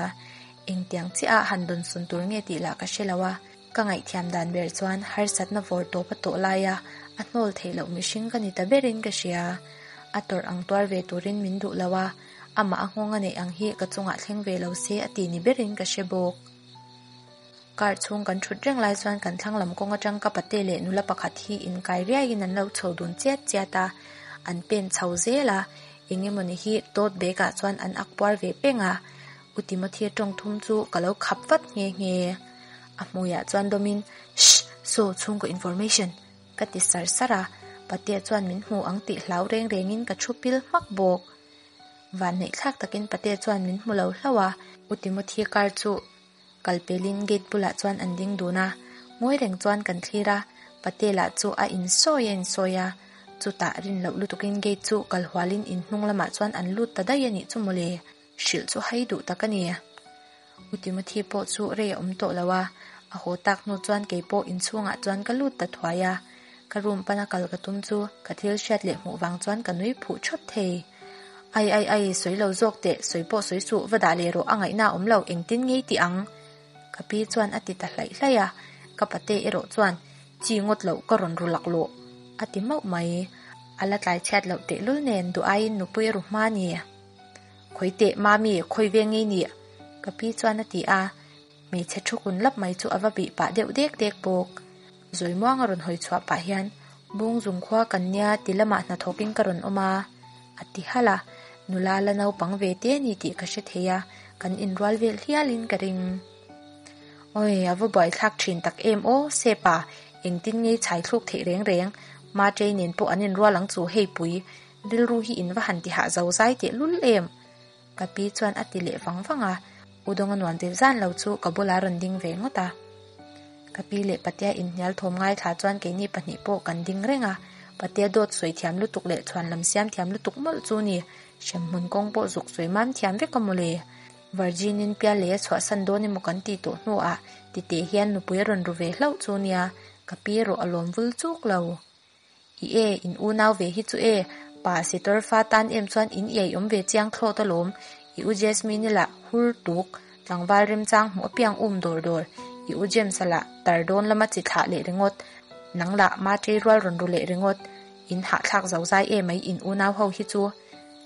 Engtiang chiah a han dawn sun tur nge tih lah ka hre lo a, ka ngaihthiam dan ber chuan harsatna vawr tawp a tawh lai a, a hnawl theih loh mihring ka ni ta berin ka hria. A tawrh ang tuar ve turin min duh lo a, amah a nghawng a neih ang hi ka chungah thleng ve lo se a ti ni berin ka hre bawk. Car chhung kan thut reng lai chuan kan thlang lam kawng atang ka pate leh nula pakhat hi inkai riaiin an lo chho dun chiat chiat a, an pen chho zel a, eng emawni hi tote bag ah chuan an ak puar ve peng a, U Timothy a tawng thum chu ka lo khap vat nghe nghe. A hmuiah chuan dawmin, Shh! Saw chhungkaw information! ka ti sar sar a, patea chuan min hmu ang tih hlau reng rengin ka thu pil hmak bawk. Vanneih thlak takin patea chuan min hmu lo hlauh a, U Timothy car chu Kal pelin gate bulah chuan an ding dun a, ngawi reng chuan kan thlir a, Patel-a chu a insawi a insawi a, chutah rin loh lutukin gate chu kal hualin in hnung lamah chuan an lut ta daih a nih chu mawle, hrilh chu hai duh tak a ni. U Timothy pawh chu rei a awm tawh lo a, a haw tak hnu chuan kei pawh inchhungah chuan ka lut ta thuai a, ka room pana kal ka tum chu ka thil hriat leh hmuh vang chuan ka nui phuh thawt thei. Ai ai ai, sawi lo zawk teh, sawi pawh sawi suh, va dah leh rawh, a ngaihna a awm lo, engtin ngei tih ang? Ka pi chuan a ti ta hlaih hlaih a, ka pate erawh chuan, Chi ngawt loh ka rawn ru laklawh, a ti mauh mai. A la tlai chhiat loh tehlul nen duh aiin nupui a ru hma ni. Khawi teh, Mami, khawi ve ngei ni? Ka pi chuan a ti a, hmeichhe thu kun lap mai chu a va bih pah deuh dek dek bawk. Zawimuang a rawn hawi chhuah pah hian, Bung zung khua kan nia ti lamah hnathawkin ka rawn awm a, a ti halh a. Nula la naupang ve te a ni tih ka hre thei a, kan inrual vel hialin ka ring. Awi, a va buaithlak thin tak em aw, Sepa, engtin ngei chhai thluk theih reng reng, Matei nen pawh an inrual ang chu hei pui, rilru hi in va han ti hah zo zai teh lul em? Ka pi chuan a ti leh vang vang a, U Dawnga nuam ti zan lo chu ka bulah a rawn ding ve ngawt a. Ka pi leh Patea inhnial thawm ngaithla chuan keini pahnih pawh kan ding reng a, Patea dawt sawi thiam lutuk leh chhuan lam siam thiam lutuk mawlh chu ni, hremhmun kawng pawh zuk sawi mam thiam vek a mawle. Virgin-in pial lei a chhuahsan dawn emaw kan tih tawh hnuah titeh hian nupui a rawn ru ve hlauh chu nia, ka pi erawh a lawm vul chuk lo. I e, in unau ve hi chu e, pa Sitor fa tan em chuan in iai awm ve chiang thlawt alawm, i u Jasmine-i lah hur tuk, tlangval remchang hmuh apiang um dawr dawr, i u James-a lah tar dawn lama chi thlah leh ringawt, nang lah Matei rual rawn ru leh ringawt, in hahthlak zo zai emai in unau ho hi chu.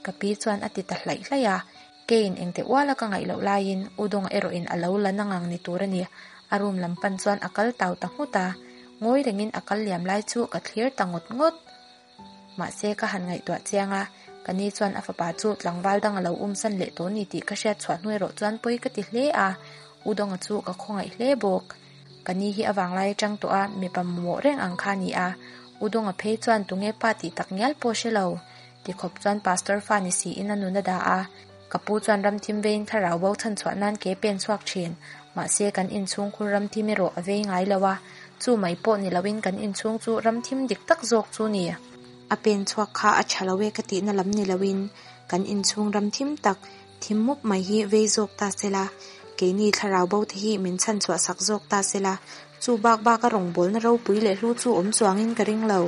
Ka pi chuan a ti ta hlaih hlaih a, Keiin engte uala ka ngaih loh laiin U Dawnga erawhin a lo la na ngang ni tur a ni. A room lam pan chuan a kal tau ta nghut a, ngawi rengin a kal liam lai chu ka thlir ta ngawt ngawt. Mahse ka han ngaihtuah chiang a, ka ni chuan a fapa chu tlangval dang a lo umsan leh tawh ni tih ka hriat chhuah hnu erawh chuan pawi ka ti hle a, U Dawnga chu ka khawngaih hle bawk. Ka ni hi a vanglai atang tawh a, mipa mamawh reng ang kha a ni a, U Dawnga phei chuan tunge pa tih tak ngial pawh hre lo. Tikhawp chuan Pastor fa ni siin a nun a dah a, ka pu chuan ramthim veiin thlarau bo chhan chhuah nan ke pen chhuak thin. Mahse kan inchhungkhur ramthim erawh a vei ngai lo a, chu mai pawh ni loin kan inchhung chu ramthim dik tak zawk chu ni. A pen chhuak kha a tha lo e ka tihna lam ni loin kan inchhung ramthim tak thim mup mai hi vei zawk ta sela, keini thlarau bo te hi min chhan chhuah sak zawk ta sela, chu bak bak a rawngbawlna ropui leh hlu chu awm chuangin ka ring lo.